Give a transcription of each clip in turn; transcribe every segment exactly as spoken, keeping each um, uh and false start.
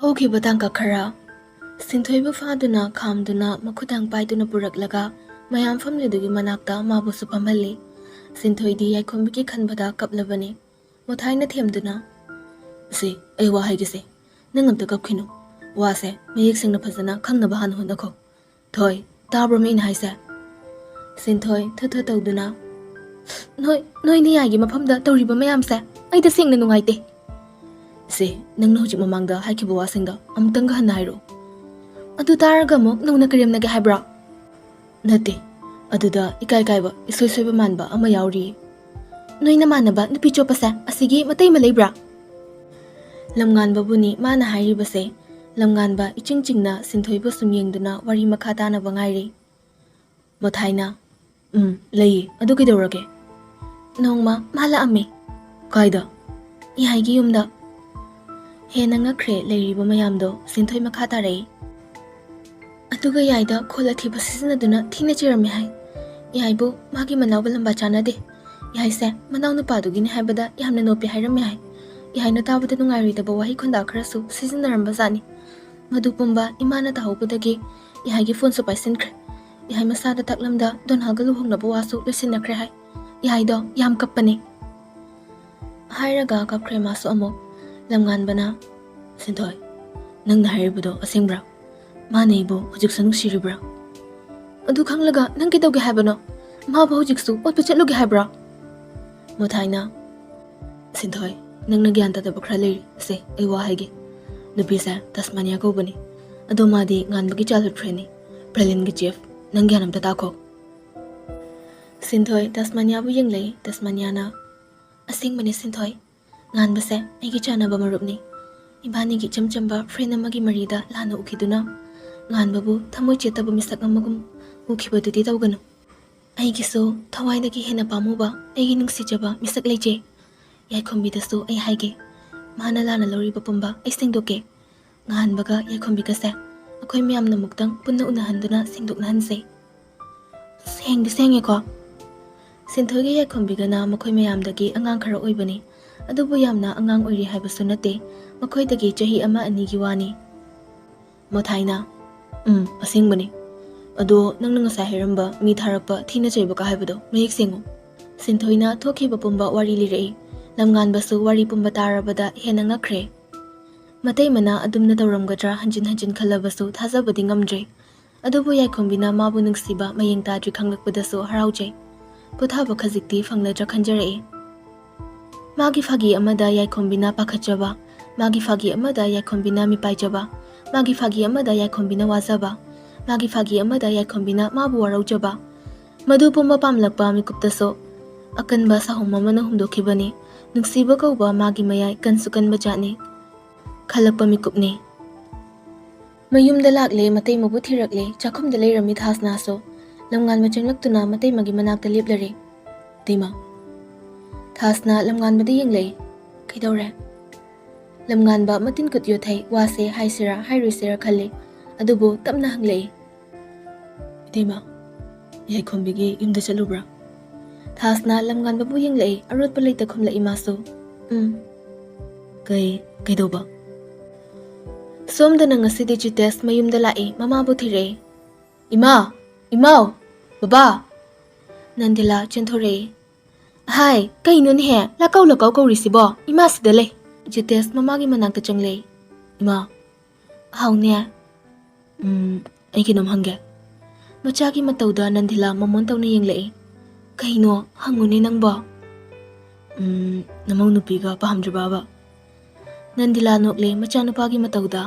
ꯍꯧꯈꯤꯕ ꯇꯥꯡꯀꯛ ꯈꯔ ꯁꯤꯟꯊꯣꯏꯕꯨ ꯐꯥꯗꯨꯅ, ꯈꯥꯝꯗꯨꯅ, ꯃꯈꯨꯠ ꯍꯥꯡ ꯄꯥꯏꯗꯨꯅ ꯄꯨꯔꯛꯂꯒ ꯃꯌꯥꯝ ꯐꯝꯂꯤꯗꯨꯒꯤ ꯃꯅꯥꯛꯇ ꯃꯥꯕꯨꯁꯨ ꯐꯝꯍꯜꯂꯤ꯫ ꯁꯤꯟꯊꯣꯏꯗꯤ ꯌꯥꯏꯈꯣꯝꯕꯤꯒꯤ ꯈꯟꯕꯗ ꯀꯞꯂꯕꯅꯤ꯫ ꯃꯨꯊꯥꯏꯅ ꯊꯦꯝꯗꯨꯅ, "ꯁꯦ, ꯑꯩ ꯋꯥ ꯍꯥꯏꯒꯦꯁꯦ, ꯅꯪ ꯑꯝꯇ ꯀꯞꯈꯤꯅꯨ꯫ ꯋꯥꯁꯦ ꯃꯌꯦꯛ ꯁꯦꯡꯅ ꯐꯖꯅ ꯈꯪꯅꯕ ꯍꯥꯟꯅ ꯍꯣꯠꯅꯈꯣ꯫ ꯊꯣꯏ, ꯇꯥꯕ꯭ꯔꯣ ꯃꯤꯅ ꯍꯥꯏꯁꯦ?" ꯁꯤꯟꯊꯣꯏ ꯊꯨꯠ ꯊꯨꯠ ꯇꯧꯗꯨꯅ, "ꯅꯣꯏ, ꯅꯣꯏ ꯅꯤꯌꯥꯏꯒꯤ ꯃꯐꯝꯗ ꯇꯧꯔꯤꯕ ꯃꯌꯥꯝꯁꯦ ꯑꯩ ꯇꯁꯦꯡꯅ ꯅꯨꯡꯉꯥꯏꯇꯦ꯫ ꯁꯦ, ꯅꯪꯅ ꯍꯧꯖꯤꯛ ꯃꯃꯥꯡꯗ ꯍꯥꯏꯈꯤꯕ ꯋꯥꯁꯤꯡꯗꯣ ꯑꯃꯨꯛꯇꯪꯒ ꯍꯟꯅ ꯍꯥꯏꯔꯛꯑꯣ꯫ ꯑꯗꯨ ꯇꯥꯔꯒ ꯑꯃꯨꯛ ꯅꯧꯅ ꯀꯔꯦꯝꯅꯒꯦ ꯍꯥꯏꯕ꯭ꯔꯣ?" "ꯅꯠꯇꯦ, ꯑꯗꯨꯗ ꯏꯀꯥꯏ ꯀꯥꯏꯕ, ꯏꯁꯣꯏ ꯁꯣꯏꯕ ꯃꯥꯟꯕ ꯑꯃ ꯌꯥꯎꯔꯤꯌꯦ꯫ ꯅꯣꯏ ꯅꯃꯥꯟꯅꯕ ꯅꯨꯄꯤ ꯆꯣꯞꯄꯁꯦ ꯑꯁꯤꯒꯤ ꯃꯇꯩ ꯑꯃ ꯂꯩꯕ꯭ꯔꯥ?" ꯂꯝꯉꯥꯟꯕꯕꯨꯅꯤ ꯃꯥꯅ ꯍꯥꯏꯔꯤꯕꯁꯦ꯫ ꯂꯝꯉꯥꯟꯕ ꯏꯆꯤꯡ ꯆꯤꯡꯅ ꯁꯤꯟꯊꯣꯏꯕꯨ ꯁꯨꯝ ꯌꯦꯡꯗꯨꯅ ꯋꯥꯔꯤ ꯃꯈꯥ ꯇꯥꯅꯕ ꯉꯥꯏꯔꯤ꯫ ꯃꯨꯊꯥꯏꯅ, "ꯎꯝ, ꯂꯩꯌꯦ꯫ ꯑꯗꯨ ꯀꯩꯗꯧꯔꯒꯦ?" "ꯅꯣꯡꯃ ꯃꯥ ꯂꯥꯛꯑꯝꯃꯦ꯫" "ꯀꯥꯏꯗ?" "ꯌꯥꯏꯒꯤ ꯌꯨꯝꯗ꯫" ꯍꯦꯟꯅ ꯉꯛꯈ꯭ꯔꯦ ꯂꯩꯔꯤꯕ ꯃꯌꯥꯝꯗꯣ꯫ ꯁꯤꯟꯊꯣꯏ ꯃꯈꯥ ꯇꯥꯔꯛꯏ꯫ "ꯑꯗꯨꯒ ꯌꯥꯏꯗ ꯈꯣꯜ ꯑꯊꯤꯕ ꯁꯤꯖꯤꯟꯅꯗꯨꯅ ꯊꯤꯅ ꯆꯩꯔꯝꯃꯦ ꯍꯥꯏ꯫ ꯌꯥꯏꯕꯨ ꯃꯥꯒꯤ ꯃꯅꯥꯎꯒ ꯂꯝꯕꯥ ꯆꯥꯅꯗꯦ꯫ ꯌꯥꯏꯁꯦ ꯃꯅꯥꯎ ꯅꯨꯄꯥꯗꯨꯒꯤꯅꯤ ꯍꯥꯏꯕꯗ ꯌꯥꯝꯅ ꯅꯣꯞꯄꯦ ꯍꯥꯏꯔꯝꯃꯦ ꯍꯥꯏ꯫ ꯌꯥꯏꯅ ꯇꯥꯕꯗ ꯅꯨꯡꯉꯥꯏꯔꯣꯏꯗꯕ ꯋꯥꯍꯩ ꯈꯣꯟꯗꯥ ꯈꯔꯁꯨ ꯁꯤꯖꯤꯟꯅꯔꯝꯕꯖꯥꯠꯅꯤ꯫ ꯃꯗꯨ ꯄꯨꯝꯕ ꯏꯃꯥꯅ ꯇꯥꯍꯧꯕꯗꯒꯤ ꯌꯥꯏꯒꯤ ꯐꯣꯟꯁꯨ ꯄꯥꯏꯁꯤꯟꯈ꯭ꯔꯦ꯫ ꯌꯥꯏ ꯃꯁꯥꯗ ꯇꯥꯛꯂꯝꯗ ꯗꯣꯅꯥꯜꯒ ꯂꯨꯍꯣꯡꯅꯕ ꯋꯥꯁꯨ ꯂꯣꯏꯁꯤꯟꯅꯈ꯭ꯔꯦ ꯍꯥꯏ꯫ ꯌꯥꯏꯗꯣ ꯌꯥꯝ ꯀꯞꯄꯅꯦ꯫" ꯍꯥꯏꯔꯒ ꯀꯞꯈ꯭ꯔꯦ ꯃꯥꯁꯨ ꯑꯃꯨꯛ꯫ ꯂꯝꯉꯥꯟꯕꯅ, "ꯁꯤꯟꯊꯣꯏ, ꯅꯪꯅ ꯍꯥꯏꯔꯤꯕꯗꯣ ꯑꯁꯦꯡꯕ꯭ꯔꯥ? ꯃꯥꯅ ꯑꯩꯕꯨ ꯍꯧꯖꯤꯛꯁꯨ ꯅꯨꯡꯁꯤꯔꯤꯕ꯭ꯔꯥ?" "ꯑꯗꯨ ꯈꯪꯂꯒ ꯅꯪ ꯀꯩꯗꯧꯒꯦ ꯍꯥꯏꯕꯅꯣ? ꯃꯥꯕꯨ ꯍꯧꯖꯤꯛꯁꯨ ꯑꯣꯠꯄ ꯆꯠꯂꯨꯒꯦ ꯍꯥꯏꯕ꯭ꯔꯥ?" ꯃꯨꯊꯥꯏꯅ, "ꯁꯤꯟꯊꯣꯏ, ꯅꯪꯅ ꯒ꯭ꯌꯥꯟ ꯇꯥꯗꯕ ꯈꯔ ꯂꯩꯔꯤ꯫ ꯁꯦ, ꯑꯩ ꯋꯥ ꯍꯥꯏꯒꯦ꯫ ꯅꯨꯄꯤꯁꯦ ꯇꯁꯃꯥꯅꯤꯌꯥ ꯀꯧꯕꯅꯤ꯫ ꯑꯗꯣ ꯃꯥꯗꯤ ꯉꯥꯟꯕꯒꯤ childhood friendꯅꯤ, ꯄ꯭ꯔꯂꯤꯟꯒꯤ ꯆꯤꯐ꯫ ꯅꯪ ꯒ꯭ꯌꯥꯟ ꯑꯝꯇ ꯇꯥꯈꯣ꯫" ꯁꯤꯟꯊꯣꯏ ꯇꯁꯃꯥꯅꯤꯌꯥꯕꯨ ꯌꯦꯡꯂꯛꯏ꯫ ꯇꯁꯃꯥꯅꯤꯌꯥꯅ, "ꯑꯁꯦꯡꯕꯅꯤ ꯁꯤꯟꯊꯣꯏ, ꯉꯥꯟꯕꯁꯦ ꯑꯩꯒꯤ ꯆꯥꯟꯅꯕ ꯃꯔꯨꯞꯅꯤ꯫ ꯏꯕꯥꯅꯤꯒꯤ ꯏꯆꯝ ꯆꯝꯕ friend ꯑꯃꯒꯤ ꯃꯔꯤꯗ ꯂꯥꯟꯅ ꯎꯈꯤꯗꯨꯅ ꯉꯥꯟꯕꯕꯨ ꯊꯃꯣꯏ ꯆꯦꯠꯇꯕ ꯃꯤꯁꯛ ꯑꯃꯒꯨꯝ ꯎꯈꯤꯕꯗꯨꯗꯤ ꯇꯧꯒꯅꯨ꯫ ꯑꯩꯒꯤꯁꯨ ꯊꯋꯥꯏꯗꯒꯤ ꯍꯦꯟꯅ ꯄꯥꯝꯃꯨꯕ ꯑꯩꯒꯤ ꯅꯨꯡꯁꯤꯖꯕ ꯃꯤꯁꯛ ꯂꯩꯖꯩ꯫ ꯌꯥꯏꯈꯣꯝꯕꯤꯗꯁꯨ ꯑꯩ ꯍꯥꯏꯒꯦ꯫ ꯃꯥꯅ ꯂꯥꯟꯅ ꯂꯧꯔꯤꯕ ꯄꯨꯝꯕ ꯑꯩ ꯁꯦꯡꯗꯣꯛꯀꯦ꯫ ꯉꯥꯟꯕꯒ ꯌꯥꯏꯈꯣꯝꯕꯤꯒꯁꯦ ꯑꯩꯈꯣꯏ ꯃꯌꯥꯝꯅ ꯑꯃꯨꯛꯇꯪ ꯄꯨꯟꯅ ꯎꯅꯍꯟꯗꯨꯅ ꯁꯦꯡꯗꯣꯛꯅꯍꯟꯁꯦ꯫" "ꯁꯦꯡꯗꯤ ꯁꯦꯡꯉꯦꯀꯣ꯫" ꯁꯤꯟꯊꯣꯏꯒ ꯌꯥꯏꯈꯣꯝꯕꯤꯒꯅ ꯃꯈꯣꯏ ꯃꯌꯥꯝꯗꯒꯤ ꯑꯉꯥꯡ ꯈꯔ ꯑꯣꯏꯕꯅꯤ꯫ ꯑꯗꯨꯕꯨ ꯌꯥꯝꯅ ꯑꯉꯥꯡ ꯑꯣꯏꯔꯤ ꯍꯥꯏꯕꯁꯨ ꯅꯠꯇꯦ꯫ ꯃꯈꯣꯏꯗꯒꯤ ꯆꯍꯤ ꯑꯃ ꯑꯅꯤꯒꯤ ꯋꯥꯅꯤ꯫ ꯃꯣꯊꯥꯏꯅ, "ꯎꯝ, ꯑꯁꯦꯡꯕꯅꯤ꯫ ꯑꯗꯣ ꯅꯪꯅ ꯉꯁꯥꯏ ꯍꯥꯏꯔꯝꯕ ꯃꯤ ꯊꯥꯔꯛꯄ ꯊꯤꯅ ꯆꯩꯕꯒ ꯍꯥꯏꯕꯗꯣ ꯃꯌꯦꯛ ꯁꯦꯡꯉꯨ꯫" ꯁꯤꯟꯊꯣꯏꯅ ꯊꯣꯛꯈꯤꯕ ꯄꯨꯝꯕ ꯋꯥꯔꯤ ꯂꯤꯔꯛꯏ꯫ ꯂꯝꯉꯥꯟꯕꯁꯨ ꯋꯥꯔꯤ ꯄꯨꯝꯕ ꯇꯥꯔꯕꯗ ꯍꯦꯟꯅ ꯉꯛꯈ꯭ꯔꯦ꯫ ꯃꯇꯩꯃꯅ ꯑꯗꯨꯝꯅ ꯇꯧꯔꯝꯒꯗ꯭ꯔꯥ ꯍꯟꯖꯤꯟ ꯍꯟꯖꯤꯟ ꯈꯜꯂꯕꯁꯨ ꯊꯥꯖꯕꯗꯤ ꯉꯝꯗ꯭ꯔꯦ꯫ ꯑꯗꯨꯕꯨ ꯌꯥꯏꯈꯣꯝꯕꯤꯅ ꯃꯥꯕꯨ ꯅꯨꯡꯁꯤꯕ ꯃꯌꯦꯡ ꯇꯥꯗ꯭ꯔꯤ ꯈꯪꯂꯛꯄꯗꯁꯨ ꯍꯔꯥꯎꯖꯩ꯫ ꯄꯣꯊꯥꯕ ꯈꯖꯤꯛꯇꯤ ꯐꯪꯂꯗ꯭ꯔꯥ ꯈꯟꯖꯔꯛꯏ꯫ ꯃꯥꯒꯤ ꯐꯥꯒꯤ ꯑꯃꯗ ꯌꯥꯏꯈꯣꯝꯕꯤꯅ ꯄꯥꯈꯠꯆꯕ, ꯃꯥꯒꯤ ꯐꯥꯒꯤ ꯑꯃꯗ ꯌꯥꯏꯈꯣꯝꯕꯤꯅ ꯃꯤꯄꯥꯏꯖꯕ, ꯃꯥꯒꯤ ꯐꯥꯒꯤ ꯑꯃꯗ ꯌꯥꯏꯈꯣꯝꯕꯤꯅ ꯋꯥꯖꯕ, ꯃꯥꯒꯤ ꯐꯥꯒꯤ ꯑꯃꯗ ꯌꯥꯏꯈꯣꯝꯕꯤꯅ ꯃꯥꯕꯨ ꯋꯥꯔꯧꯖꯕ, ꯃꯗꯨ ꯄꯨꯝꯕ ꯄꯥꯝꯂꯛꯄ ꯃꯤꯀꯨꯞꯇꯁꯨ ꯑꯀꯟꯕ ꯁꯥꯍꯨꯝ ꯑꯃꯅ ꯍꯨꯝꯗꯣꯛꯈꯤꯕꯅꯤ꯫ ꯅꯨꯡꯁꯤꯕ ꯀꯧꯕ ꯃꯥꯒꯤ ꯃꯌꯥꯏ ꯀꯟꯁꯨ ꯀꯟꯕ ꯖꯥꯠꯅꯤ꯫ ꯈꯜꯂꯛꯄ ꯃꯤꯀꯨꯞꯅꯤ꯫ ꯃꯌꯨꯝꯗ ꯂꯥꯛꯂꯦ, ꯃꯇꯩꯃꯕꯨ ꯊꯤꯔꯛꯂꯦ, ꯆꯥꯛꯈꯨꯝꯗ ꯂꯩꯔꯝꯃꯤ ꯊꯥꯁꯅꯥꯁꯨ꯫ ꯂꯝꯉꯥꯟꯕ ꯆꯪꯂꯛꯇꯨꯅ ꯃꯇꯩꯃꯒꯤ ꯃꯅꯥꯛꯇ ꯂꯦꯞꯂꯔꯦ꯫ "ꯇꯩꯃ꯫" ꯊꯥꯁꯅꯥ ꯂꯝꯉꯥꯟꯕꯗ ꯌꯦꯡꯂꯛꯏ꯫ "ꯀꯩꯗꯧꯔꯦ?" ꯂꯝꯉꯥꯟꯕ ꯃꯇꯤꯟ ꯀꯨꯠ ꯌꯣꯠꯊꯩ, ꯋꯥꯁꯦ ꯍꯥꯏꯁꯤꯔꯥ ꯍꯥꯏꯔꯣꯏꯁꯤꯔꯥ ꯈꯜꯂꯤ꯫ ꯑꯗꯨꯕꯨ ꯇꯞꯅ ꯍꯪꯂꯛꯏ꯫ "ꯏꯇꯩꯃ, ꯌꯥꯏꯈꯣꯝꯕꯤꯒꯤ ꯌꯨꯝꯗ ꯆꯠꯂꯨꯕ꯭ꯔꯥ?" ꯊꯥꯁꯅꯥ ꯂꯝꯉꯥꯟꯕꯕꯨ ꯌꯦꯡꯂꯛꯏ, ꯑꯔꯣꯠꯄ ꯂꯩꯇ ꯈꯨꯝꯂꯛꯏ ꯃꯥꯁꯨ꯫ "ꯎꯝ꯫" "ꯀꯩ, ꯀꯩꯗꯧꯕ?" ꯁꯣꯝꯗꯅ ꯉꯁꯤꯗꯤ ꯖꯤꯇꯦꯁ ꯃꯌꯨꯝꯗ ꯂꯥꯛꯏ, ꯃꯃꯥꯕꯨ ꯊꯤꯔꯛꯏ꯫ "ꯏꯃꯥ! ꯏꯃꯥꯎ! ꯕꯕꯥ!" ꯅꯟꯗꯤꯂꯥ ꯆꯦꯟꯊꯣꯔꯛꯏ꯫ "ꯍꯥꯏ, ꯀꯩꯅꯣꯅꯦꯍꯦ, ꯂꯥꯀꯧ ꯂꯥꯀꯧ ꯀꯧꯔꯤꯁꯤꯕꯣ? ꯏꯃꯥ ꯁꯤꯗ ꯂꯩ꯫" ꯖꯤꯇꯦꯁ ꯃꯃꯥꯒꯤ ꯃꯅꯥꯛꯇ ꯆꯪꯂꯛꯏ꯫ "ꯏꯃꯥ꯫" "ꯍꯥꯎꯅꯦ꯫" "ꯎꯝ, ꯑꯩ ꯀꯩꯅꯣꯝ ꯍꯪꯒꯦ꯫" ꯃꯆꯥꯒꯤ ꯃꯇꯧꯗ ꯅꯟꯗꯤꯂꯥ ꯃꯃꯣꯟ ꯇꯧꯅ ꯌꯦꯡꯂꯛꯏ꯫ "ꯀꯩꯅꯣ? ꯍꯪꯉꯨꯅꯦ ꯅꯪꯕꯣ꯫" "ꯎꯝ, ꯅꯃꯧ ꯅꯨꯄꯤꯒ ꯄꯥꯝꯗ꯭ꯔꯕꯕ?" ꯅꯟꯗꯤꯂꯥ ꯅꯣꯛꯂꯦ ꯃꯆꯥꯅꯨꯄꯥꯒꯤ ꯃꯇꯧꯗ꯫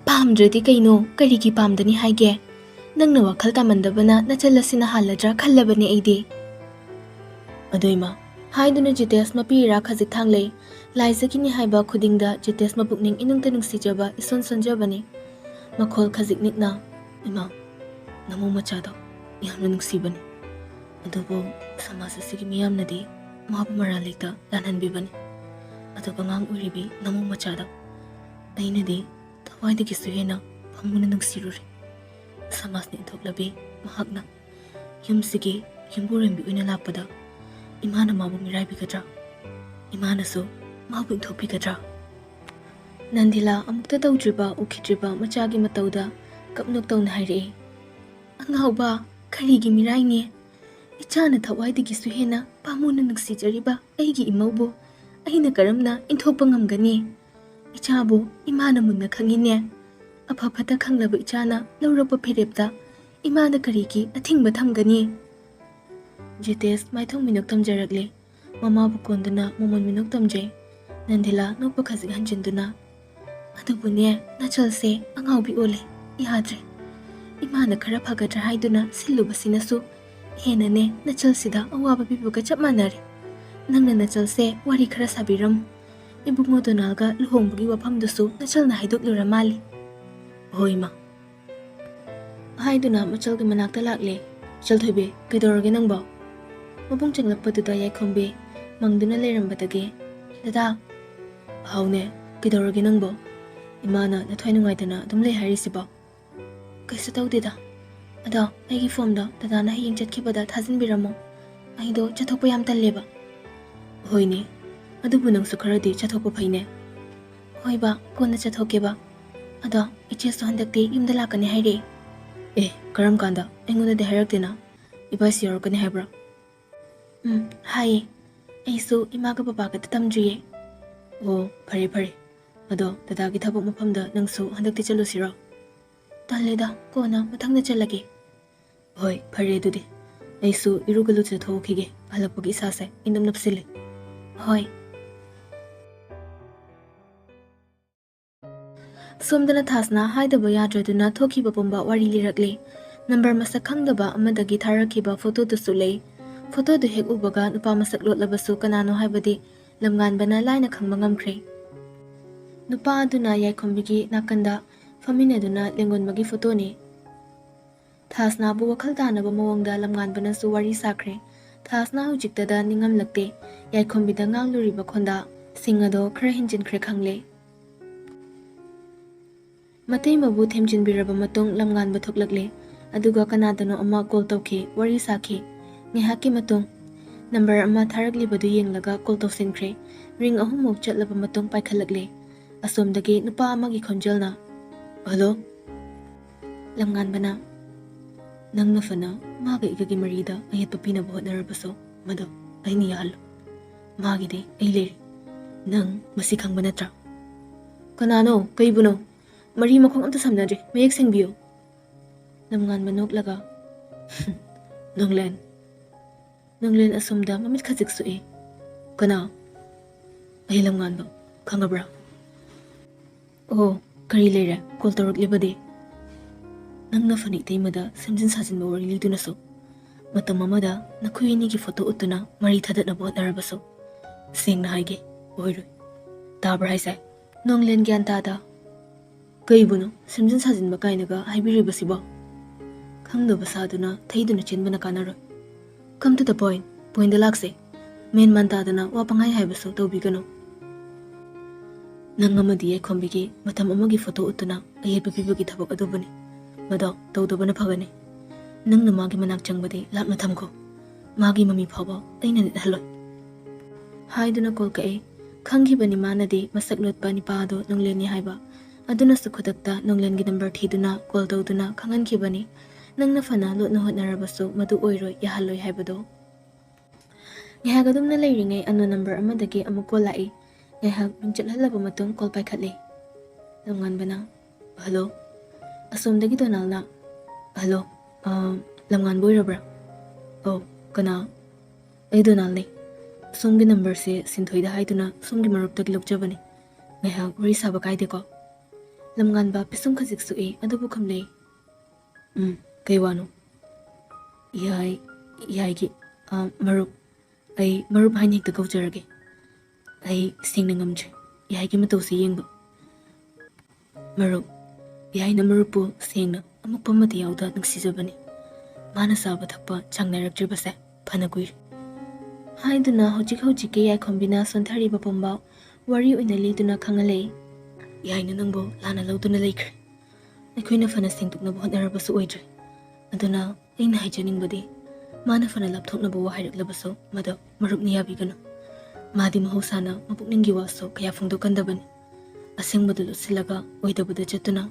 "ꯄꯥꯝꯗ꯭ꯔꯗꯤ ꯀꯩꯅꯣ? ꯀꯔꯤꯒꯤ ꯄꯥꯝꯗꯅꯤ ꯍꯥꯏꯒꯦ? ꯅꯪꯅ ꯋꯥꯈꯜ ꯇꯥꯃꯟꯗꯕꯅ ꯅꯆꯜ ꯑꯁꯤꯅ ꯍꯥꯜꯂꯗ꯭ꯔꯥ ꯈꯜꯂꯕꯅꯦ ꯑꯩꯗꯤ꯫" "ꯑꯗꯣ ꯏꯃꯥ꯫" ꯍꯥꯏꯗꯨꯅ ꯖꯤꯇꯦꯁ ꯃꯄꯤ ꯏꯔꯥ ꯈꯖꯤꯛ ꯊꯥꯡꯂꯩ꯫ ꯂꯥꯏꯖꯒꯤꯅꯤ ꯍꯥꯏꯕ ꯈꯨꯗꯤꯡꯗ ꯖꯤꯇꯦꯁ ꯃꯄꯨꯛꯅꯤꯡ ꯏꯅꯨꯡꯇ ꯅꯨꯡꯁꯤꯖꯕ ꯏꯁꯣꯟ ꯁꯣꯟꯖꯕꯅꯤ꯫ ꯃꯈꯣꯜ ꯈꯖꯤꯛ ꯅꯤꯛꯅ, "ꯏꯃꯥ, ꯅꯃꯧ ꯃꯆꯥꯗꯣ ꯌꯥꯝꯅ ꯅꯨꯡꯁꯤꯕꯅꯤ꯫ ꯑꯗꯨꯕꯨ ꯁꯃꯥꯖ ꯑꯁꯤꯒꯤ ꯃꯤꯌꯥꯝꯅꯗꯤ ꯃꯥꯕꯨ ꯃꯔꯥꯜ ꯂꯩꯇ ꯂꯥꯟꯍꯟꯕꯤꯕꯅꯤ꯫ ꯑꯗꯨꯒ ꯑꯉꯥꯡ ꯑꯣꯏꯔꯤꯕꯤ ꯅꯃꯧ ꯃꯆꯥꯗꯣ ꯑꯩꯅꯗꯤ ꯊꯋꯥꯏꯗꯒꯤꯁꯨ ꯍꯦꯟꯅ ꯄꯥꯝꯃꯨꯅ ꯅꯨꯡꯁꯤꯔꯨꯔꯦ꯫ ꯁꯃꯥꯖꯅ ꯏꯟꯊꯣꯛꯂꯕꯤ ꯃꯍꯥꯛꯅ ꯌꯨꯝꯁꯤꯒꯤ ꯌꯨꯝꯕꯨꯔꯦꯝꯕꯤ ꯑꯣꯏꯅ ꯂꯥꯛꯄꯗ ꯏꯃꯥꯅ ꯃꯥꯕꯨ ꯃꯤꯔꯥꯏꯕꯤꯒꯗ꯭ꯔꯥ? ꯏꯃꯥꯅꯁꯨ ꯃꯥꯕꯨ ꯏꯟꯊꯣꯛꯄꯤꯒꯗ꯭ꯔꯥ?" ꯅꯟꯗꯤꯂꯥ ꯑꯃꯨꯛꯇ ꯇꯧꯗ꯭ꯔꯤꯕ, ꯎꯈꯤꯗ꯭ꯔꯤꯕ ꯃꯆꯥꯒꯤ ꯃꯇꯧꯗ ꯀꯞꯅꯣꯛ ꯇꯧꯅ ꯍꯥꯏꯔꯛꯏ꯫ "ꯑꯉꯥꯎꯕ, ꯀꯔꯤꯒꯤ ꯃꯤꯔꯥꯏꯅꯦ? ꯏꯆꯥꯅ ꯊꯋꯥꯏꯗꯒꯤꯁꯨ ꯍꯦꯟꯅ ꯄꯥꯝꯃꯨꯅ ꯅꯨꯡꯁꯤꯖꯔꯤꯕ ꯑꯩꯒꯤ ꯏꯃꯧꯕꯨ ꯑꯩꯅ ꯀꯔꯝꯅ ꯏꯟꯊꯣꯛꯄ ꯉꯝꯒꯅꯤ? ꯏꯆꯥꯕꯨ ꯏꯃꯥꯅ ꯃꯨꯟꯅ ꯈꯪꯉꯤꯅꯦ꯫ ꯑꯐ ꯐꯠꯇ ꯈꯪꯂꯕ ꯏꯆꯥꯅ ꯂꯧꯔꯛꯄ ꯐꯤꯔꯦꯞꯇ ꯏꯃꯥꯅ ꯀꯔꯤꯒꯤ ꯑꯊꯤꯡꯕ ꯊꯝꯒꯅꯤ?" ꯖꯤꯇꯦꯁ ꯃꯥꯏꯊꯣꯡ ꯃꯤꯅꯣꯛ ꯊꯝꯖꯔꯛꯂꯦ꯫ ꯃꯃꯥꯕꯨ ꯀꯣꯟꯗꯨꯅ ꯃꯃꯣꯟ ꯃꯤꯅꯣꯛ ꯇꯝꯖꯩ꯫ ꯅꯟꯗꯤꯂꯥ ꯅꯣꯛꯄ ꯈꯖꯤꯛ ꯍꯟꯖꯤꯟꯗꯨꯅ, "ꯑꯗꯨꯕꯨꯅꯦ, ꯅꯆꯜꯁꯦ ꯑꯉꯥꯎꯕꯤ ꯑꯣꯜꯂꯦ꯫ ꯌꯥꯗ꯭ꯔꯦ꯫ ꯏꯃꯥꯅ ꯈꯔ ꯐꯒꯗ꯭ꯔꯥ ꯍꯥꯏꯗꯨꯅ ꯁꯤꯜꯂꯨꯕꯁꯤꯅꯁꯨ ꯍꯦꯟꯅꯅꯦ, ꯅꯆꯜꯁꯤꯗ ꯑꯋꯥꯕ ꯄꯤꯕꯒ ꯆꯞ ꯃꯥꯟꯅꯔꯦ꯫ ꯅꯪꯅ ꯅꯆꯜꯁꯦ ꯋꯥꯔꯤ ꯈꯔ ꯁꯥꯕꯤꯔꯝꯃꯨ꯫ ꯏꯕꯨꯡꯉꯣ ꯗꯣꯅꯥꯜꯒ ꯂꯨꯍꯣꯡꯕꯒꯤ ꯋꯥꯐꯝꯗꯨꯁꯨ ꯅꯆꯜꯅ ꯍꯥꯏꯗꯣꯛꯂꯨꯔ ꯃꯥꯜꯂꯤ꯫" "ꯍꯣꯏ, ꯏꯃꯥ꯫" ꯍꯥꯏꯗꯨꯅ ꯃꯆꯜꯒꯤ ꯃꯅꯥꯛꯇ ꯂꯥꯛꯂꯦ꯫ "ꯏꯆꯜ ꯊꯣꯏꯕꯤ, ꯀꯩꯗꯧꯔꯒꯦ ꯅꯪꯕꯣ?" ꯃꯕꯨꯡ ꯆꯪꯂꯛꯄꯗꯨꯗ ꯌꯥꯏꯈꯣꯝꯕꯤ ꯃꯪꯗꯨꯅ ꯂꯩꯔꯝꯕꯗꯒꯤ, "ꯗꯗꯥ!" "ꯍꯥꯎꯅꯦ, ꯀꯩꯗꯧꯔꯒꯦ ꯅꯪꯕꯣ? ꯏꯃꯥꯅ ꯅꯊ꯭ꯋꯥꯏ ꯅꯨꯡꯉꯥꯏꯇꯅ ꯑꯗꯨꯝ ꯂꯩ ꯍꯥꯏꯔꯤꯁꯤꯕꯣ?" "ꯀꯩꯁꯨ ꯇꯧꯗꯦꯗ꯫ ꯑꯗꯣ ꯑꯩꯒꯤ ꯐꯣꯝꯗꯣ ꯗꯗꯥꯅ ꯍꯌꯦꯡ ꯆꯠꯈꯤꯕꯗ ꯊꯥꯖꯤꯟꯕꯤꯔꯝꯃꯣ꯫ ꯑꯩꯗꯣ ꯆꯠꯊꯣꯛꯄ ꯌꯥꯝ ꯇꯜꯂꯦꯕ꯫" "ꯍꯣꯏꯅꯦ, ꯑꯗꯨꯕꯨ ꯅꯪꯁꯨ ꯈꯔꯗꯤ ꯆꯠꯊꯣꯛꯄ ꯐꯩꯅꯦ꯫" "ꯍꯣꯏꯕ, ꯀꯣꯟꯅ ꯆꯠꯊꯣꯛꯀꯦꯕ꯫ ꯑꯗꯣ ꯏꯆꯦꯁꯨ ꯍꯟꯗꯛꯇꯤ ꯌꯨꯝꯗ ꯂꯥꯛꯀꯅꯤ ꯍꯥꯏꯔꯦ꯫" "ꯑꯦ, ꯀꯔꯝ ꯀꯥꯟꯗ? ꯑꯩꯉꯣꯟꯗꯗꯤ ꯍꯥꯏꯔꯛꯇꯦꯅ꯫ ꯏꯕꯥꯏꯁꯨ ꯌꯥꯎꯔꯛꯀꯅꯤ ꯍꯥꯏꯕ꯭ꯔꯣ?" "ꯎꯝ, ꯍꯥꯏꯌꯦ꯫ ꯑꯩꯁꯨ ꯏꯃꯥꯒ ꯕꯕꯥꯒꯗ ꯇꯝꯗ꯭ꯔꯤꯌꯦ꯫" "ꯑꯣ, ꯐꯔꯦ ꯐꯔꯦ꯫ ꯑꯗꯣ ꯗꯗꯥꯒꯤ ꯊꯕꯛ ꯃꯐꯝꯗ ꯅꯪꯁꯨ ꯍꯟꯗꯛꯇꯤ ꯆꯠꯂꯨꯁꯤꯔꯣ?" "ꯇꯜꯂꯦꯗ, ꯀꯣꯟꯅ ꯃꯊꯪꯗ ꯆꯠꯂꯒꯦ꯫" "ꯍꯣꯏ, ꯐꯔꯦ ꯑꯗꯨꯗꯤ꯫ ꯑꯩꯁꯨ ꯏꯔꯨꯒ ꯂꯨꯖꯊꯣꯛꯎꯈꯤꯒꯦ꯫ ꯍꯜꯂꯛꯄꯒꯤ ꯏꯁꯥꯁꯦ ꯏꯅꯞ ꯅꯞꯁꯤꯜꯂꯦ꯫" "ꯍꯣꯏ꯫" ꯁꯣꯝꯗꯅ ꯊꯥꯁꯅ ꯍꯥꯏꯗꯕ ꯌꯥꯗ꯭ꯔꯗꯨꯅ ꯊꯣꯛꯈꯤꯕ ꯄꯨꯝꯕ ꯋꯥꯔꯤ ꯂꯤꯔꯛꯂꯦ꯫ ꯅꯝꯕꯔ ꯃꯁꯛ ꯈꯪꯗꯕ ꯑꯃꯗꯒꯤ ꯊꯥꯔꯛꯈꯤꯕ ꯐꯣꯇꯣꯗꯨꯁꯨ ꯂꯩ꯫ ꯐꯣꯇꯣꯗꯨ ꯍꯦꯛ ꯎꯕꯒ ꯅꯨꯄꯥ ꯃꯁꯛ ꯂꯣꯠꯂꯕꯁꯨ ꯀꯅꯥꯅꯣ ꯍꯥꯏꯕꯗꯤ ꯂꯝꯉꯥꯟꯕꯅ ꯂꯥꯏꯅ ꯈꯪꯕ ꯉꯝꯈ꯭ꯔꯦ꯫ ꯅꯨꯄꯥ ꯑꯗꯨꯅ ꯌꯥꯏꯈꯣꯝꯕꯤꯒꯤ ꯅꯥꯀꯟꯗ ꯐꯝꯃꯤꯟꯅꯗꯨꯅ ꯂꯦꯡꯒꯣꯟꯕꯒꯤ ꯐꯣꯇꯣꯅꯤ꯫ ꯊꯥꯁꯅꯥꯕꯨ ꯋꯥꯈꯜ ꯇꯥꯅꯕ ꯃꯑꯣꯡꯗ ꯂꯝꯉꯥꯟꯕꯅꯁꯨ ꯋꯥꯔꯤ ꯁꯥꯈ꯭ꯔꯦ꯫ ꯊꯥꯁꯅꯥ ꯍꯧꯖꯤꯛꯇꯗ ꯅꯤꯡꯉꯝꯂꯛꯇꯦ꯫ ꯌꯥꯏꯈꯣꯝꯕꯤꯗ ꯉꯥꯡꯂꯨꯔꯤꯕ ꯈꯣꯟꯗꯥꯁꯤꯡ ꯑꯗꯣ ꯈꯔ ꯍꯦꯟꯖꯤꯟꯈ꯭ꯔꯦ ꯈꯪꯂꯦ꯫ ꯃꯇꯩꯃꯕꯨ ꯊꯦꯝꯖꯤꯟꯕꯤꯔꯕ ꯃꯇꯨꯡ ꯂꯝꯉꯥꯟꯕ ꯊꯣꯛꯂꯛꯂꯦ꯫ ꯑꯗꯨꯒ ꯀꯅꯥꯗꯅꯣ ꯑꯃ ꯀꯣꯜ ꯇꯧꯈꯤ, ꯋꯥꯔꯤ ꯁꯥꯈꯤ꯫ ꯉꯥꯏꯍꯥꯛꯀꯤ ꯃꯇꯨꯡ ꯅꯝꯕꯔ ꯑꯃ ꯊꯥꯔꯛꯂꯤꯕꯗꯨ ꯌꯦꯡꯂꯒ ꯀꯣꯜ ꯇꯧꯁꯤꯟꯈ꯭ꯔꯦ꯫ ꯔꯤꯡ ꯑꯍꯨꯝꯃꯨꯛ ꯆꯠꯂꯕ ꯃꯇꯨꯡ ꯄꯥꯏꯈꯠꯂꯛꯂꯦ꯫ ꯑꯁꯣꯝꯗꯒꯤ ꯅꯨꯄꯥ ꯑꯃꯒꯤ ꯈꯣꯟꯖꯦꯜꯅ, "ꯍꯜꯂꯣ?" ꯂꯝꯉꯥꯟꯕꯅ, "ꯅꯪꯅ ꯐꯅ ꯃꯥꯒ ꯑꯩꯒꯒꯤ ꯃꯔꯤꯗ ꯑꯌꯦꯠꯄ ꯄꯤꯅꯕ ꯍꯣꯠꯅꯔꯕꯁꯨ, ꯃꯗꯨ ꯑꯩꯅ ꯌꯥꯍꯜꯂꯨ꯫ ꯃꯥꯒꯤꯗꯤ ꯑꯩ ꯂꯩꯔꯤ꯫ ꯅꯪ ꯃꯁꯤ ꯈꯪꯕ ꯅꯠꯇ꯭ꯔꯥ?" "ꯀꯅꯥꯅꯣ? ꯀꯩꯕꯨꯅꯣ? ꯃꯔꯤ ꯃꯈꯣꯡ ꯑꯝꯇ ꯁꯝꯅꯗ꯭ꯔꯤ꯫ ꯃꯌꯦꯛ ꯁꯦꯡꯕꯤꯌꯨ꯫" ꯂꯝꯉꯥꯟꯕ ꯅꯣꯛꯂꯒ, "ꯅꯣꯡꯂꯦꯟ꯫" ꯅꯣꯡꯂꯦꯟ ꯑꯁꯣꯝꯗ ꯃꯃꯤꯠ ꯈꯖꯤꯛ ꯁꯣꯛꯏ꯫ "ꯀꯅꯥ?" "ꯑꯩ ꯂꯝꯉꯥꯟꯕ꯫ ꯈꯪꯉꯕ꯭ꯔꯥ?" "ꯑꯣ, ꯀꯔꯤ ꯂꯩꯔꯦ? ꯀꯣꯜ ꯇꯧꯔꯛꯂꯤꯕꯗꯤ?" "ꯅꯪꯅ ꯐꯅ ꯏꯇꯩꯃꯗ ꯁꯦꯝꯖꯤꯟ ꯁꯥꯖꯤꯟꯕ ꯋꯥꯔꯤ ꯂꯤꯗꯨꯅꯁꯨ, ꯃꯇꯝ ꯑꯃꯗ ꯅꯈꯣꯏ ꯑꯅꯤꯒꯤ ꯐꯣꯇꯣ ꯎꯠꯇꯨꯅ ꯃꯔꯤ ꯊꯗꯠꯅꯕ ꯍꯣꯠꯅꯔꯕꯁꯨ, ꯁꯦꯡꯅ ꯍꯥꯏꯒꯦ, ꯑꯣꯏꯔꯣꯏ꯫ ꯇꯥꯕ꯭ꯔꯥ ꯍꯥꯏꯁꯦ?" ꯅꯣꯡꯂꯦꯟ ꯒ꯭ꯌꯥꯟ ꯇꯥꯗ, "ꯀꯩꯕꯨꯅꯣ ꯁꯦꯝꯖꯤꯟ ꯁꯥꯖꯤꯟꯕ ꯀꯥꯏꯅꯒ ꯍꯥꯏꯕꯤꯔꯤꯕꯁꯤꯕꯣ? ꯈꯪꯗꯕ ꯁꯥꯗꯨꯅ ꯊꯩꯗꯨꯅ ꯆꯦꯟꯕꯅ ꯀꯥꯟꯅꯔꯣꯏ꯫ Come to the point, point ꯗ ꯂꯥꯛꯁꯦ꯫ ꯃꯦꯟ ꯃꯥꯟ ꯇꯥꯗꯅ ꯋꯥ ꯄꯪꯍꯥꯏ ꯍꯥꯏꯕꯁꯨ ꯇꯧꯕꯤꯒꯅꯨ꯫ ꯅꯪ ꯑꯃꯗꯤ ꯌꯥꯏꯈꯣꯝꯕꯤꯒꯤ ꯃꯇꯝ ꯑꯃꯒꯤ ꯐꯣꯇꯣ ꯎꯠꯇꯨꯅ ꯑꯌꯦꯠꯄ ꯄꯤꯕꯒꯤ ꯊꯕꯛ ꯑꯗꯨꯕꯨꯅꯤ꯫ ꯃꯗꯣ ꯇꯧꯗꯕꯅ ꯐꯒꯅꯤ꯫ ꯅꯪꯅ ꯃꯥꯒꯤ ꯃꯅꯥꯛ ꯆꯪꯕꯗꯤ ꯂꯥꯞꯅ ꯊꯝꯈꯣ꯫ ꯃꯥꯒꯤ ꯃꯃꯤ ꯐꯥꯎꯕ ꯑꯩꯅ ꯅꯤꯠꯍꯜꯂꯣꯏ꯫" ꯍꯥꯏꯗꯨꯅ ꯀꯣꯜ ꯀꯛꯏ꯫ ꯈꯪꯈꯤꯕꯅꯤ ꯃꯥꯅꯗꯤ ꯃꯁꯛ ꯂꯣꯠꯄ ꯅꯤꯄꯥ ꯑꯗꯨ ꯅꯣꯡꯂꯦꯟꯅꯤ ꯍꯥꯏꯕ꯫ ꯑꯗꯨꯅꯁꯨ ꯈꯨꯗꯛꯇ ꯅꯣꯡꯂꯦꯟꯒꯤ ꯅꯝꯕꯔ ꯊꯤꯗꯨꯅ ꯀꯣꯜ ꯇꯧꯗꯨꯅ ꯈꯪꯍꯟꯈꯤꯕꯅꯤ꯫ ꯅꯪꯅ ꯐꯅ ꯂꯣꯠꯅ ꯍꯣꯠꯅꯔꯕꯁꯨ ꯃꯗꯨ ꯑꯣꯏꯔꯣꯏ, ꯌꯥꯍꯜꯂꯣꯏ ꯍꯥꯏꯕꯗꯣ꯫ ꯉꯥꯏꯍꯥꯛ ꯑꯗꯨꯝꯅ ꯂꯩꯔꯤꯉꯩ unknown ꯅꯝꯕꯔ ꯑꯃꯗꯒꯤ ꯑꯃꯨꯛ ꯀꯣꯜ ꯂꯥꯛꯏ꯫ ꯉꯥꯏꯍꯥꯛ ꯃꯤꯡ ꯆꯠꯍꯜꯂꯕ ꯃꯇꯨꯡ ꯀꯣꯜ ꯄꯥꯏꯈꯠꯂꯤ꯫ ꯂꯝꯉꯥꯟꯕꯅ, "ꯍꯜꯂꯣ?" ꯑꯁꯣꯝꯗꯒꯤ ꯗꯣꯅꯥꯜꯅ, "ꯍꯜꯂꯣ, ꯑ, ꯂꯝꯉꯥꯟꯕ ꯑꯣꯏꯔꯕ꯭ꯔꯥ?" "ꯑꯧ, ꯀꯅꯥ?" "ꯑꯩ ꯗꯣꯅꯥꯜꯅꯦ꯫ ꯁꯣꯝꯒꯤ ꯅꯝꯕꯔꯁꯦ ꯁꯤꯟꯊꯣꯏꯗ ꯍꯥꯏꯗꯨꯅ ꯁꯣꯝꯒꯤ ꯃꯔꯨꯞꯇꯒꯤ ꯂꯧꯖꯕꯅꯤ꯫ ꯉꯥꯏꯍꯥꯛ ꯋꯥꯔꯤ ꯁꯥꯕ ꯀꯥꯏꯗꯦꯀꯣ?" ꯂꯝꯉꯥꯟꯕ ꯄꯤꯁꯨꯝ ꯈꯖꯤꯛ ꯁꯣꯛꯏ, ꯑꯗꯨꯕꯨ ꯈꯨꯝꯂꯦ, "ꯎꯝ, ꯀꯩ ꯋꯥꯅꯣ?" "ꯌꯥꯏ, ꯌꯥꯏꯒꯤ, ꯑ, ꯃꯔꯨꯞ, ꯑꯩ ꯃꯔꯨꯞ ꯍꯥꯏꯅ ꯍꯦꯛꯇ ꯀꯧꯖꯔꯒꯦ꯫ ꯑꯩ ꯁꯦꯡꯅ ꯉꯝꯗ꯭ꯔꯦ ꯌꯥꯏꯒꯤ ꯃꯇꯧꯁꯦ ꯌꯦꯡꯕ꯫ ꯃꯔꯨꯞ, ꯌꯥꯏꯅ ꯃꯔꯨꯞꯄꯨ ꯁꯦꯡꯅ ꯑꯃꯨꯛꯄ ꯑꯃꯠꯇ ꯌꯥꯎꯗ ꯅꯨꯡꯁꯤꯖꯕꯅꯤ꯫ ꯃꯥꯅ ꯆꯥꯕ ꯊꯛꯄ ꯆꯥꯡ ꯅꯥꯏꯔꯛꯇ꯭ꯔꯤꯕꯁꯦ ꯐꯅ ꯀꯨꯏꯔꯦ꯫" ꯍꯥꯏꯗꯨꯅ ꯍꯧꯖꯤꯛ ꯍꯧꯖꯤꯛꯀꯤ ꯌꯥꯏꯈꯣꯝꯕꯤꯅ ꯁꯣꯟꯊꯔꯤꯕ ꯄꯨꯝꯕ ꯋꯥꯔꯤ ꯑꯣꯏꯅ ꯂꯤꯗꯨꯅ ꯈꯪꯍꯜꯂꯛꯏ꯫ "ꯌꯥꯏꯅ ꯅꯪꯕꯨ ꯂꯥꯟꯅ ꯂꯧꯗꯨꯅ ꯂꯩꯈ꯭ꯔꯦ꯫ ꯑꯩꯈꯣꯏꯅ ꯐꯅ ꯁꯦꯡꯗꯣꯛꯅꯕ ꯍꯣꯠꯅꯔꯕꯁꯨ ꯑꯣꯏꯗ꯭ꯔꯦ꯫ ꯑꯗꯨꯅ ꯑꯩꯅ ꯍꯥꯏꯖꯅꯤꯡꯕꯗꯤ, ꯃꯥꯅ ꯐꯅ ꯂꯥꯞꯊꯣꯛꯅꯕ ꯋꯥ ꯍꯥꯏꯔꯛꯂꯕꯁꯨ ꯃꯗꯨ ꯃꯔꯨꯞꯅ ꯌꯥꯕꯤꯒꯅꯨ꯫ ꯃꯥꯗꯤ ꯃꯍꯧꯁꯥꯅ ꯃꯄꯨꯛꯅꯤꯡꯒꯤ ꯋꯥꯁꯨ ꯀꯌꯥ ꯐꯣꯡꯗꯣꯛꯀꯟꯗꯕꯅꯤ꯫ ꯑꯁꯦꯡꯕꯗꯨ ꯂꯣꯠꯁꯤꯜꯂꯒ ꯑꯣꯏꯗꯕꯗ ꯆꯠꯇꯨꯅ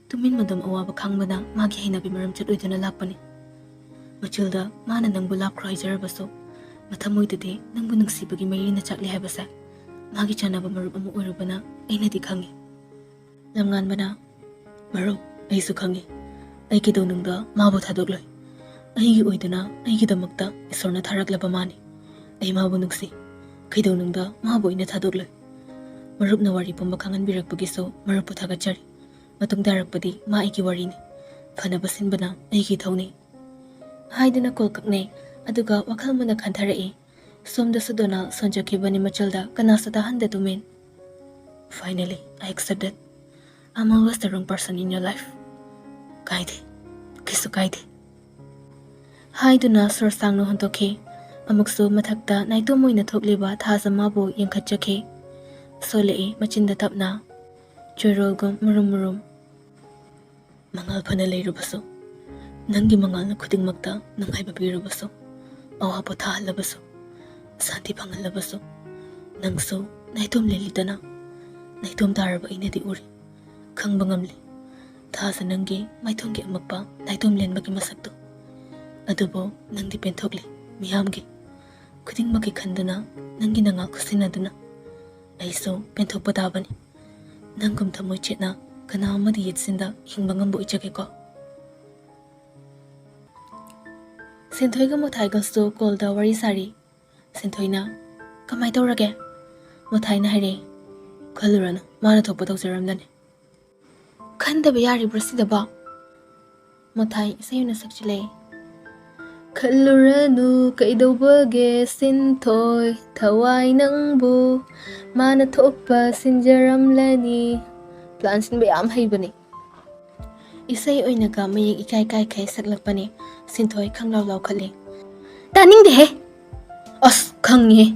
ꯇꯨꯃꯤꯟ ꯃꯗꯝ ꯑꯋꯥꯕ ꯈꯥꯡꯕꯅ ꯃꯥꯒꯤ ꯍꯩꯅꯕꯤ ꯃꯔꯝ ꯆꯠ ꯑꯣꯏꯗꯨꯅ ꯂꯥꯛꯄꯅꯤ꯫ ꯃꯆꯤꯜꯗ ꯃꯥꯅ ꯅꯪꯕꯨ ꯂꯥꯞꯈ꯭ꯔꯣ ꯍꯥꯏꯖꯔꯕꯁꯨ, ꯃꯊꯃꯣꯏꯗꯗꯤ ꯅꯪꯕꯨ ꯅꯨꯡꯁꯤꯕꯒꯤ ꯃꯩꯔꯤꯅ ꯆꯥꯛꯂꯤ ꯍꯥꯏꯕꯁꯦ ꯃꯥꯒꯤ ꯆꯥꯟꯅꯕ ꯃꯔꯨꯞ ꯑꯃ ꯑꯣꯏꯔꯨꯕꯅ ꯑꯩꯅꯗꯤ ꯈꯪꯉꯤ꯫ ꯂꯝꯉꯥꯟꯕꯅ, "ꯃꯔꯨꯞ, ꯑꯩꯁꯨ ꯈꯪꯉꯤ꯫ ꯑꯩ ꯀꯩꯗꯧꯅꯨꯡꯗ ꯃꯥꯕꯨ ꯊꯥꯗꯣꯛꯂꯣꯏ꯫ ꯑꯩꯒꯤ ꯑꯣꯏꯗꯨꯅ ꯑꯩꯒꯤꯗꯃꯛꯇ ꯏꯁꯣꯔꯅ ꯊꯥꯔꯛꯂꯕ ꯃꯥꯅꯤ꯫ ꯑꯩ ꯃꯥꯕꯨ ꯅꯨꯡꯁꯤ꯫ ꯀꯩꯗꯧꯅꯨꯡꯗ ꯃꯥꯕꯨ ꯑꯩꯅ ꯊꯥꯗꯣꯛꯂꯣꯏ꯫" ꯃꯔꯨꯞꯅ ꯋꯥꯔꯤ ꯄꯨꯝꯕ ꯈꯪꯍꯟꯕꯤꯔꯛꯄꯒꯤꯁꯨ ꯃꯔꯨꯞꯄꯨ ꯊꯥꯒꯠꯆꯔꯤ꯫ ꯃꯇꯨꯡ ꯇꯥꯔꯛꯄꯗꯤ ꯃꯥ ꯑꯩꯒꯤ ꯋꯥꯔꯤꯅꯤ꯫ ꯐꯅꯕ ꯁꯤꯟꯕꯅ ꯑꯩꯒꯤ ꯏꯊꯧꯅꯤ꯫ ꯍꯥꯏꯗꯨꯅ ꯀꯣꯜ ꯀꯛꯅꯩ, ꯑꯗꯨꯒ ꯋꯥꯈꯜ ꯃꯨꯟꯅ ꯈꯟꯊꯔꯛꯏ꯫ ꯁꯣꯝꯗꯁꯨ ꯗꯣꯅꯥꯜ ꯁꯣꯟꯖꯈꯤꯕꯅꯤ ꯃꯆꯜꯗ ꯀꯅꯥꯁꯨ ꯇꯥꯍꯟꯗ ꯇꯨꯃꯤꯟ꯫ "Finally, I accept that. I'm always the wrong person in your life. ꯀꯥꯏꯗꯦ, ꯀꯩꯁꯨ ꯀꯥꯏꯗꯦ꯫" ꯍꯥꯏꯗꯨꯅ ꯁꯣꯔ ꯁꯥꯡꯅ ꯍꯣꯟꯗꯣꯛꯈꯤ꯫ ꯑꯃꯨꯛꯁꯨ ꯃꯊꯛꯇ ꯅꯥꯏꯇꯣꯝ ꯑꯣꯏꯅ ꯊꯣꯛꯂꯤꯕ ꯊꯥꯖ ꯃꯥꯕꯨ ꯌꯦꯡꯈꯠꯆꯈꯤ꯫ ꯁꯣꯜꯂꯛꯏ ꯃꯆꯤꯟꯗ ꯇꯞꯅ, ꯆꯣꯏꯔꯣꯜꯒꯨꯝ ꯃꯨꯔꯨꯝ ꯃꯨꯔꯨꯝ꯫ "ꯃꯉꯥꯜ ꯐꯅ ꯂꯩꯔꯕꯁꯨ, ꯅꯪꯒꯤ ꯃꯉꯥꯜꯅ ꯈꯨꯗꯤꯡꯃꯛꯇ ꯅꯨꯡꯉꯥꯏꯕ ꯄꯤꯔꯕꯁꯨ, ꯑꯋꯥ ꯄꯣꯊꯥꯍꯜꯂꯕꯁꯨ, ꯁꯥꯟꯇꯤ ꯐꯪꯍꯜꯂꯕꯁꯨ, ꯅꯪꯁꯨ ꯅꯥꯏꯇꯣꯝ ꯂꯦꯜꯂꯤꯗꯅ꯫ ꯅꯥꯏꯇꯣꯝ ꯇꯥꯔꯕ ꯑꯩꯅꯗꯤ ꯎꯔꯤ, ꯈꯪꯕ ꯉꯝꯂꯤ꯫ ꯊꯥꯖ ꯅꯪꯒꯤ ꯃꯥꯏꯊꯣꯡꯒꯤ ꯑꯃꯛꯄ ꯅꯥꯏꯇꯣꯝ ꯂꯦꯟꯕꯒꯤ ꯃꯁꯛꯇꯨ꯫ ꯑꯗꯨꯕꯨ ꯅꯪꯗꯤ ꯄꯦꯟꯊꯣꯛꯂꯤ, ꯃꯤꯌꯥꯝꯒꯤ ꯈꯨꯗꯤꯡꯃꯛꯀꯤ ꯈꯟꯗꯨꯅ, ꯅꯪꯒꯤ ꯅꯉꯥꯜ ꯈꯨꯠꯁꯤꯟꯅꯗꯨꯅ꯫ ꯑꯩꯁꯨ ꯄꯦꯟꯊꯣꯛꯄ ꯇꯥꯕꯅꯤ꯫ ꯅꯪꯒꯨꯝ ꯊꯃꯣꯏ ꯆꯦꯠꯅ ꯀꯅꯥ ꯑꯃꯗꯤ ꯌꯦꯠꯁꯤꯟꯗ ꯍꯤꯡꯕ ꯉꯝꯕ ꯑꯣꯏꯖꯒꯦꯀꯣ꯫" ꯁꯤꯟꯊꯣꯏꯒ ꯃꯣꯊꯥꯏꯒꯁꯨ ꯀꯣꯜꯗ ꯋꯥꯔꯤ ꯁꯥꯔꯤ꯫ ꯁꯤꯟꯊꯣꯏꯅ, "ꯀꯃꯥꯏ ꯇꯧꯔꯒꯦ?" ꯃꯣꯊꯥꯏꯅ ꯍꯥꯏꯔꯛꯏ꯫ "ꯈꯜꯂꯨꯔꯅꯨ, ꯃꯥꯅ ꯊꯣꯛꯄ ꯇꯧꯖꯔꯝꯂꯅꯤ꯫" "ꯈꯟꯗꯕ ꯌꯥꯔꯤꯕ꯭ꯔꯣ ꯁꯤꯗꯕꯣ?" ꯃꯣꯊꯥꯏ ꯏꯁꯩ ꯑꯣꯏꯅ ꯁꯛꯆꯤꯜꯂꯛꯏ꯫ "ꯈꯜꯂꯨꯔꯅꯨ ꯀꯩꯗꯧꯕꯒꯦ ꯁꯤꯟꯊꯣꯏ, ꯊꯋꯥꯏ ꯅꯪꯕꯨ ꯃꯥꯅ ꯊꯣꯛꯄ ꯁꯤꯟꯖꯔꯝꯂꯅꯤ꯫" ꯄ꯭ꯂꯥꯟ ꯁꯤꯟꯕ ꯌꯥꯝ ꯍꯩꯕꯅꯤ꯫ ꯏꯁꯩ ꯑꯣꯏꯅꯒ ꯃꯌꯦꯛ ꯏꯀꯥꯏ ꯀꯥꯏꯈꯩ ꯁꯛꯂꯛꯄꯅꯤ꯫ ꯁꯤꯟꯊꯣꯏ ꯈꯪꯂꯥꯎ ꯂꯥꯎꯈꯠꯂꯤ꯫ "ꯇꯥꯅꯤꯡꯗꯦꯍꯦ!" "ꯑꯁ, ꯈꯪꯉꯤꯍꯦ,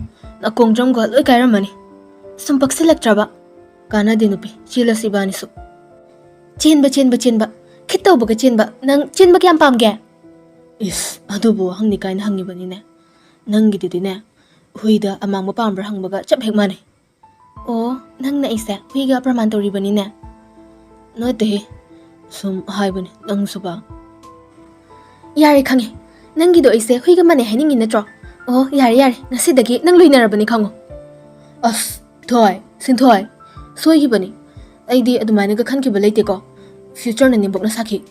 ꯅꯥꯀꯣꯡ ꯖꯝꯒ ꯂꯣꯏ ꯀꯥꯏꯔꯝꯃꯅꯤ꯫ ꯁꯨꯝ ꯄꯛꯁꯤꯜꯂꯛꯇ꯭ꯔꯕ?" "ꯀꯥꯟꯅꯗꯦ ꯅꯨꯄꯤ, ꯆꯦꯜꯂꯁꯤ ꯏꯕꯥꯅꯤꯁꯨ꯫" "ꯆꯦꯟꯕ, ꯆꯦꯟꯕ, ꯆꯦꯟꯕ, ꯈꯤꯠ ꯇꯧꯕꯒ ꯆꯦꯟꯕ꯫ ꯅꯪ ꯆꯦꯟꯕ ꯀꯌꯥꯝ ꯄꯥꯝꯒꯦ?" "ꯏꯁ, ꯑꯗꯨꯕꯨ ꯋꯥꯍꯪꯅꯤ ꯀꯥꯏꯅ ꯍꯪꯉꯤꯕꯅꯤꯅꯦ꯫ ꯅꯪꯒꯤꯗꯨꯗꯤꯅꯦ, ꯍꯨꯏꯗ ꯑꯃꯥꯡꯕ ꯄꯥꯝꯕ꯭ꯔꯥ ꯍꯪꯕꯒ ꯆꯞ ꯍꯦꯛ ꯃꯥꯟꯅꯩ꯫ ꯑꯣ, ꯅꯪꯅ ꯑꯩꯁꯦ ꯍꯨꯏꯒ ꯄ꯭ꯔꯃꯥꯟ ꯇꯧꯔꯤꯕꯅꯤꯅꯦ? ꯅꯠꯇꯦꯍꯦ, ꯁꯨꯝ ꯍꯥꯏꯕꯅꯤ, ꯅꯪꯁꯨꯕ꯫ ꯌꯥꯔꯦ, ꯈꯪꯉꯦ꯫ ꯅꯪꯒꯤꯗꯣ ꯑꯩꯁꯦ ꯍꯨꯏꯒ ꯃꯥꯟꯅꯩ ꯍꯥꯏꯅꯤꯡꯉꯤ ꯅꯠꯇ꯭ꯔꯣ? ꯑꯣ, ꯌꯥꯔꯦ, ꯌꯥꯔꯦ, ꯉꯁꯤꯗꯒꯤ ꯅꯪ ꯂꯣꯏꯅꯔꯕꯅꯤ ꯈꯪꯉꯣ꯫ ꯑꯁ, ꯊꯣꯏ, ꯁꯤꯟꯊꯣꯏ, ꯁꯣꯏꯈꯤꯕꯅꯤ꯫ ꯑꯩꯗꯤ ꯑꯗꯨꯃꯥꯏꯅꯒ ꯈꯟꯈꯤꯕ ꯂꯩꯇꯦꯀꯣ꯫ ꯐ꯭ꯌꯨꯆꯔꯅ ꯅꯦꯝꯕꯣꯛꯅ ꯁꯥꯈꯤ꯫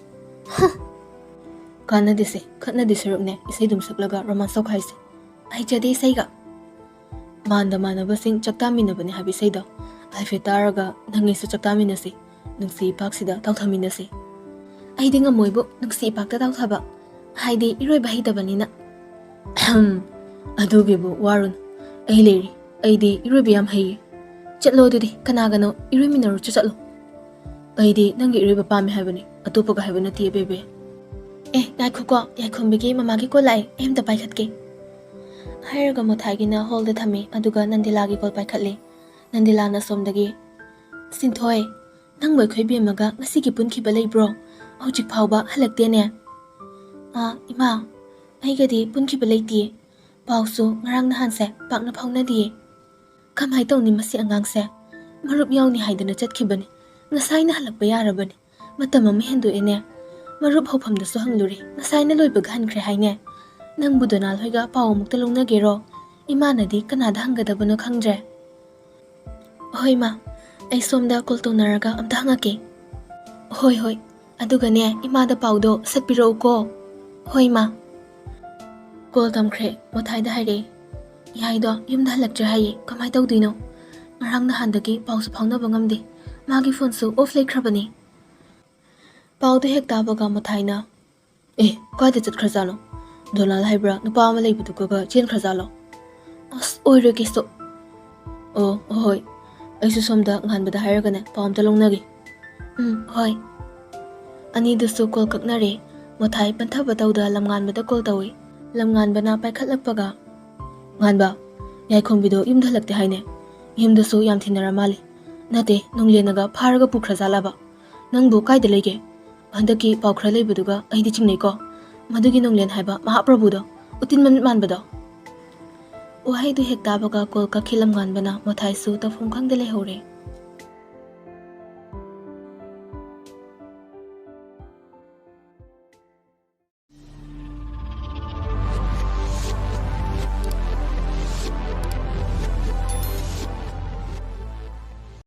ꯍ! ꯀꯥꯟꯅꯗꯦꯁꯦ, ꯈꯠꯅꯗꯦ ꯁꯔꯨꯛꯅꯦ, ꯏꯁꯩꯗꯨꯝ ꯁꯛꯂꯒ ꯔꯣꯃꯥꯟꯁ ꯇꯧꯈꯥꯏꯁꯦ꯫ ꯍꯩꯖꯗꯦ ꯏꯁꯩꯒ꯫ ꯃꯥꯟꯗ ꯃꯥꯟꯅꯕꯁꯤꯡ ꯆꯥꯛꯇꯥꯃꯤꯟꯅꯕꯅꯤ ꯍꯥꯏꯕ ꯏꯁꯩꯗꯣ ꯍꯥꯏꯐꯦꯠ ꯇꯥꯔꯒ ꯅꯪ ꯑꯩꯁꯨ ꯆꯥꯛꯇꯥꯃꯤꯟꯅꯁꯤ, ꯅꯨꯡꯁꯤ ꯏꯄꯥꯛꯁꯤꯗ ꯇꯥꯎꯊꯃꯤꯟꯅꯁꯤ꯫ ꯑꯩꯗꯤ ꯉꯝꯃꯣꯏꯕꯨ ꯅꯨꯡꯁꯤ ꯏꯄꯥꯛꯇ ꯇꯥꯎꯊꯕ, ꯍꯥꯏꯗꯤ ꯏꯔꯣꯏꯕ ꯍꯩꯇꯕꯅꯤꯅ꯫ ꯑꯍꯝ, ꯑꯗꯨꯒꯤꯕꯨ ꯋꯥꯔꯨꯅꯨ, ꯑꯩ ꯂꯩꯔꯤ, ꯑꯩꯗꯤ ꯏꯔꯣꯏꯕ ꯌꯥꯝ ꯍꯩꯌꯦ꯫ ꯆꯠꯂꯣ ꯑꯗꯨꯗꯤ, ꯀꯅꯥꯒꯅꯣ ꯏꯔꯣꯏꯃꯤꯟꯅꯔꯨꯆꯣ ꯆꯠꯂꯣ꯫ ꯑꯩꯗꯤ ꯅꯪꯒꯤ ꯏꯔꯣꯏꯕ ꯄꯥꯝꯃꯦ ꯍꯥꯏꯕꯅꯤ, ꯑꯇꯣꯞꯄꯒ ꯍꯥꯏꯕ ꯅꯠꯇꯤꯌꯦ ꯕꯦꯕꯦ꯫ ꯑꯦ, ꯉꯥꯏꯈꯣꯀꯣ, ꯌꯥꯏꯈꯣꯝꯕꯤꯒꯤ ꯃꯃꯥꯒꯤ ꯀꯣꯜ ꯂꯥꯛꯑꯦ, ꯑꯩ ꯑꯝꯇ ꯄꯥꯏꯈꯠꯀꯦ꯫ ꯍꯥꯏꯔꯒ ꯃꯣꯊꯥꯏꯒꯤꯅ ꯍꯣꯜꯗ ꯊꯝꯃꯤ, ꯑꯗꯨꯒ ꯅꯟꯗꯤꯂꯥꯒꯤ ꯀꯣꯜ ꯄꯥꯏꯈꯠꯂꯤ꯫ ꯅꯟꯗꯤꯂꯥꯅ ꯁꯣꯝꯗꯒꯤ, "ꯁꯤꯟꯊꯣꯏ, ꯅꯪꯕꯨ ꯑꯩꯈꯣꯏ ꯕꯦꯝꯃꯒ ꯉꯁꯤꯒꯤ ꯄꯨꯟꯈꯤꯕ ꯂꯩꯕ꯭ꯔꯣ? ꯍꯧꯖꯤꯛ ꯐꯥꯎꯕ ꯍꯜꯂꯛꯇꯦꯅꯦ?" "ꯑꯥ, ꯏꯃꯥ, ꯑꯩꯒꯗꯤ ꯄꯨꯟꯈꯤꯕ ꯂꯩꯇꯤꯌꯦ꯫ ꯄꯥꯎꯁꯨ ꯉꯔꯥꯡ ꯅꯍꯥꯟꯁꯦ ꯄꯥꯛꯅ ꯐꯥꯎꯅꯗꯤꯌꯦ꯫ ꯀꯃꯥꯏ ꯇꯧꯅꯤ ꯃꯁꯤ ꯑꯉꯥꯡꯁꯦ? ꯃꯔꯨꯞ ꯌꯥꯎꯅꯤ ꯍꯥꯏꯗꯅ ꯆꯠꯈꯤꯕꯅꯤ꯫ ꯉꯁꯥꯏꯅ ꯍꯜꯂꯛꯄ ꯌꯥꯔꯕꯅꯤ꯫ ꯃꯇꯝ ꯑꯃ ꯍꯦꯟꯗꯣꯛꯑꯦꯅꯦ꯫ ꯃꯔꯨꯞ ꯍꯧꯐꯝꯗꯁꯨ ꯍꯪꯂꯨꯔꯦ꯫ ꯉꯁꯥꯏꯅ ꯂꯣꯏꯕꯒ ꯍꯟꯈ꯭ꯔꯦ ꯍꯥꯏꯅꯦ꯫ ꯅꯪꯕꯨ ꯗꯣꯅꯥꯜ ꯍꯣꯏꯒ ꯄꯥꯎ ꯑꯃꯨꯛꯇ ꯂꯧꯅꯒꯦꯔꯣ? ꯏꯃꯥꯅꯗꯤ ꯀꯅꯥꯗ ꯍꯪꯒꯗꯕꯅꯣ ꯈꯪꯗ꯭ꯔꯦ꯫" "ꯍꯣꯏ ꯃꯥ, ꯑꯩ ꯁꯣꯝꯗ ꯀꯣꯜ ꯇꯧꯅꯔꯒ ꯑꯝꯇ ꯍꯪꯉꯛꯀꯦ꯫" "ꯍꯣꯏ, ꯍꯣꯏ꯫ ꯑꯗꯨꯒꯅꯦ, ꯏꯃꯥꯗ ꯄꯥꯎꯗꯣ ꯁꯠ ꯄꯤꯔꯛꯎꯀꯣ꯫" "ꯍꯣꯏ ꯃꯥ꯫" ꯀꯣꯜ ꯊꯝꯈ꯭ꯔꯦ꯫ ꯃꯣꯊꯥꯏꯗ ꯍꯥꯏꯔꯛꯑꯦ, "ꯌꯥꯏꯗꯣ ꯌꯨꯝꯗ ꯍꯜꯂꯛꯇ꯭ꯔꯦ ꯍꯥꯏꯌꯦ꯫ ꯀꯃꯥꯏ ꯇꯧꯗꯣꯏꯅꯣ? ꯉꯔꯥꯡ ꯅꯍꯥꯟꯗꯒꯤ ꯄꯥꯎꯁꯨ ꯐꯥꯎꯅꯕ ꯉꯝꯗꯦ꯫ ꯃꯥꯒꯤ ꯐꯣꯟꯁꯨ ꯑꯣꯐ ꯂꯩꯈ꯭ꯔꯕꯅꯦ꯫ ꯄꯥꯎꯗꯣ ꯍꯦꯛ ꯇꯥꯕꯒ ꯃꯣꯊꯥꯏꯅ, "ꯑꯦ, ꯀꯥꯏꯗ ꯆꯠꯈ꯭ꯔꯖꯥꯠꯅꯣ? ꯗꯣꯅꯥꯜ ꯍꯥꯏꯕ꯭ꯔꯥ ꯅꯨꯄꯥ ꯑꯃ ꯂꯩꯕꯗꯨꯒ ꯆꯦꯟꯈ꯭ꯔꯖꯥꯠꯂꯣ? ꯑꯁ, ꯑꯣꯏꯔꯣꯏ ꯀꯩꯁꯨ꯫ ꯑꯣ, ꯍꯣꯏ꯫ ꯑꯩꯁꯨ ꯁꯣꯝꯗ ꯉꯥꯟꯕꯗ ꯍꯥꯏꯔꯒꯅꯦ, ꯄꯥꯎ ꯑꯝꯇ ꯂꯧꯅꯒꯦ꯫" "ꯎꯝ, ꯍꯣꯏ꯫" ꯑꯅꯤꯗꯨꯁꯨ ꯀꯣꯜ ꯀꯛꯅꯔꯦ꯫ ꯃꯣꯊꯥꯏ ꯄꯟꯊꯕ ꯇꯧꯗ ꯂꯝꯉꯥꯟꯕꯗ ꯀꯣꯜ ꯇꯧꯏ꯫ ꯂꯝꯉꯥꯟꯕꯅ ꯄꯥꯏꯈꯠꯂꯛꯄꯒ, "ꯉꯥꯟꯕ, ꯌꯥꯏꯈꯣꯝꯕꯤꯗꯣ ꯌꯨꯝꯗ ꯍꯜꯂꯛꯇꯦ ꯍꯥꯏꯅꯦ꯫ ꯌꯨꯝꯗꯁꯨ ꯌꯥꯝ ꯊꯤꯟꯅꯔ ꯃꯥꯜꯂꯦ꯫ ꯅꯠꯇꯦ, ꯅꯨꯡꯂꯦꯟꯅꯒ ꯐꯥꯔꯒ ꯄꯨꯈ꯭ꯔꯖꯥꯠꯂꯕ? ꯅꯪꯕꯨ ꯀꯥꯏꯗ ꯂꯩꯒꯦ? ꯍꯟꯗꯛꯀꯤ ꯄꯥꯎ ꯈꯔ ꯂꯩꯕꯗꯨꯒ ꯑꯩꯗꯤ ꯆꯤꯡꯅꯩꯀꯣ꯫ ꯃꯗꯨꯒꯤ ꯅꯨꯡꯂꯦꯟ ꯍꯥꯏꯕ ꯃꯍꯥꯄ꯭ꯔꯚꯨꯗꯣ, ꯎꯇꯤꯟ ꯃꯃꯤꯠ ꯃꯥꯟꯕꯗꯣ꯫" ꯋꯥꯍꯩꯗꯨ ꯍꯦꯛ ꯇꯥꯕꯒ call ꯀꯛꯈꯤ ꯂꯝꯉꯥꯟꯕꯅ꯫ ꯃꯣꯊꯥꯏꯁꯨ ꯇꯧꯐꯝ ꯈꯪꯗ ꯂꯩꯍꯧꯔꯦ꯫